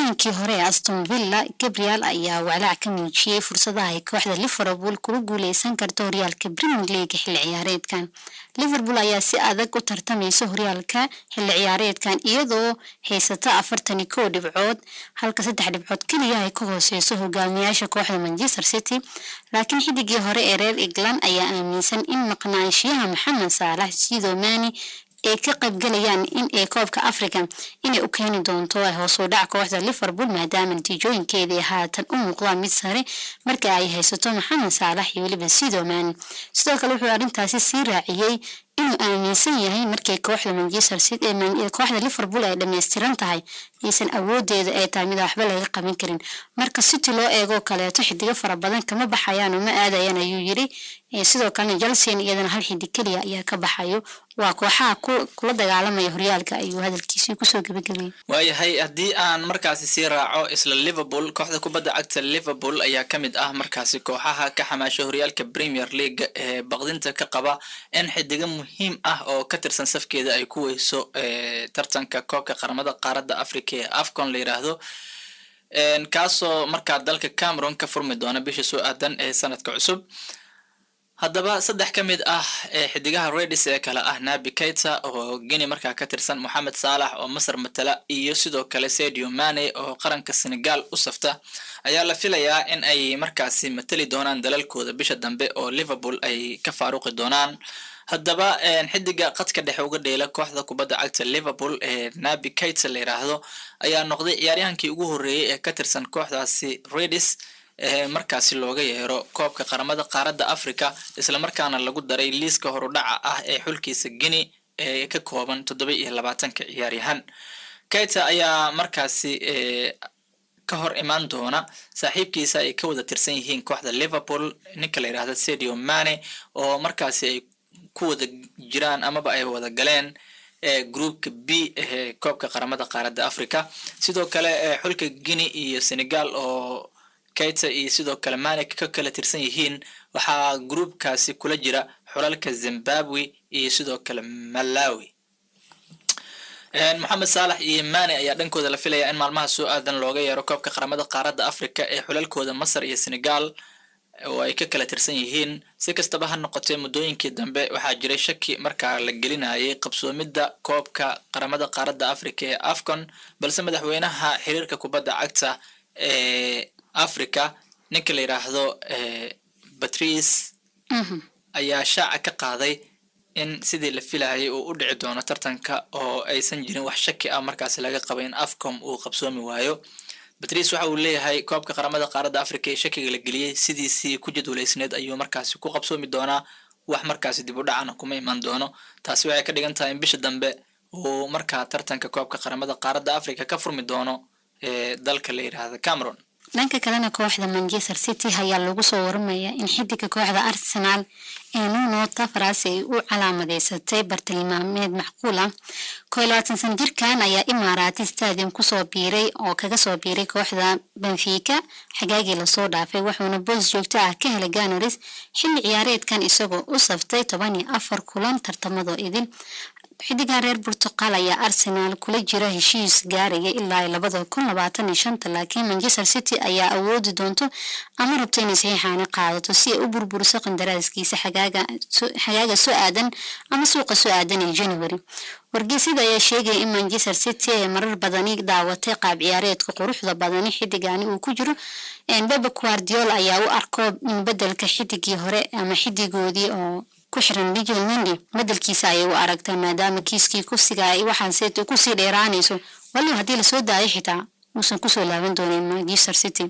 Ciyaaryahankii hore ee Aston Villa, Gabriel, ayaa walaac ka muujiyey fursadaha ay kooxda Liverpool kula guuleysan karto horyaalka Premier League xilli ciyaareedkan. Liverpool ayaa si adag u tartamaysa horyaalka xilli ciyaareedkan, iyadoo haysata 41 dhibcood, halka 3 dhibcood keliya ay ka hooseyso hogaamiyaasha kooxda Manchester City. Laakiin xidigii hore ee reer England ayaa aaminsan in maqnaanshiyaha Maxamed Saalax, Sadio Mane ay ka qaybgalayaan in ay koobka Africa inay u keeni doonto hoos u dhac kooxda Liverpool, maadaama natiijooyinkeeda ay haatan u muuqdaan mid sare marka ay haysato Maxamed Saalax iyo weliba Sadio Mane. Sidoo kale wuxuu arrintaasi sii raaciyey inuu aaminsan yahay markay kooxda Manchester City, kooxda Liverpool ay dhammaystiran tahay, aysan awoodeeda ay tahay mid waxba laga qaban karin. Marka City loo eego kaleeto, xidigo fara badan kama baxayaan oo ma aadayaan, ayuu yiri. Sidoo kalena Chelsea iyadana hal xidig keliya ayaa ka baxayo. Waa kooxaha kula dagaalamaya horyaalka, ayuu hadalkiisii kusoo gabagabeeyey. Waayahay, haddii aan markaasi sii raaco isla Liverpool, kooxda kubadda cagta Liverpool ayaa ka mid ah markaasi kooxaha ka xamaasha horyaalka Premier League ee baqdinta ka qaba in xidigo muhiim ah oo ka tirsan safkeeda ay ku weyso tartanka koobka qaramada qaaradda Africa ee AFCON la yiraahdo, kaasoo markaa dalka Cameroon ka furmi doona bisha soo aadan ee sanadka cusub. Haddaba saddex ka mid ah ee xidigaha Reds ee kale ah Nabi Keita oo Guinea markaa ka tirsan, Moxamed Saalax oo Masar matala iyo sidoo kale Sadio Mane oo qaranka Senegal u safta ayaa la filayaa in ay markaasi matali doonaan dalalkooda bisha dambe oo Liverpool ay ka faaruqi doonaan. Haddaba xidiga qadka dhexe uga dheela kooxda kubadda cagta Liverpool ee Nabi Keita la yiraahdo ayaa noqday ciyaaryahankii ugu horreeyey ee ka tirsan kooxdaasi Reds ee markaasi looga yeero koobka qaramada qaaradda Africa, islamarkaana lagu daray liiska horudhaca ah ee xulkiisa Guinea ee ka kooban 27-ka ciyaaryahan. Keita ayaa markaasi ka hor imaan doona saaxiibkiisa ay ka wada tirsan yihiin kooxda Liverpool, ninka la yidhahda Sadio Mane, oo markaasi ay ku wada jiraan amaba ay wada galeen groupka B ee koobka qaramada qaaradda Africa. Sidoo kale xulka Guinea iyo Senegal oo Keita iyo sidoo kale Mane ka kala tirsan yihiin waxaa groupkaasi kula jira xulalka Zimbabwe iyo sidoo kale Malawi. Moxamed Saalax iyo Mane ayaa dhankooda la filaya in maalmaha soo aadan looga yeero koobka qaramada qaaradda Africa ee xulalkooda Masar iyo Senegal oo ay ka kala tirsan yihiin. Si kastaba ha noqotee, muddooyinkii dambe waxaa jiray shaki markaa la gelinayay qabsoomidda koobka qaramada qaaradda Africa ee AFCON, balse madaxweynaha xiriirka kubadda cagta ee Africa, ninka la yidhaahdo Patrice, ayaa shaaca ka qaaday in sidii la filayay uu u dhici doono tartanka oo aysan jirin wax shaki ah markaasi laga qaba in AFCON uu qabsoomi waayo. Patrice waxa uu leeyahay koobka qaramada qaaradda Africa ee shakiga la geliyey sidiisii ku jadwalaysneed ayuu markaasi ku qabsoomi doonaa, wax markaasi dib u dhacana kuma imaan doono. Taasi waxay ka dhigan tahay in bisha dambe uu markaa tartanka koobka qaramada qaaradda Africa ka furmi doono ee dalka la yidhaahda Cameroon. Dhanka kalena, kooxda Manchester City ayaa lagu soo waramaya in xidiga kooxda Arsenal ee Nuno Tavares ay u calaamadeysatay bartilmaameed macquul ah. 21 sano jirkan ayaa Emirates Stadium kusoo biiray oo kaga soo biiray kooxda Benfica xagaagii lasoo dhaafay, wuxuuna boos joogto ah ka helay Gunners xilli ciyaareedkan, isagoo u saftay 14 kulan tartamadoo idil. Xidigan reer Portugal ayaa Arsenal kula jira heshiis gaaraya ilaa 2025, laakiin Manchester City ayaa awoodi doonto ama rabto inay saxiixaani qaadato si ay u burburiso qandaraaskiisa xagaaga soo aadan ama suuqa soo aadan ee January. Wargeysyada ayaa sheegaya in Manchester City ay marar badani daawatay qaab ciyaareedka quruxda badani xidigani uu ku jiro. Pep Guardiola ayaa u arko in bedelka xidigii hore ama xidigoodii oo ku xiran Benjamin Mendy bedelkiisa ayay u aragtaa, maadaama kiiskii kufsiga ay waxaanse kusii dheeraanayso, waliba haddii lasoo daayo xitaa uusan kusoo laaban doonin Manchester City.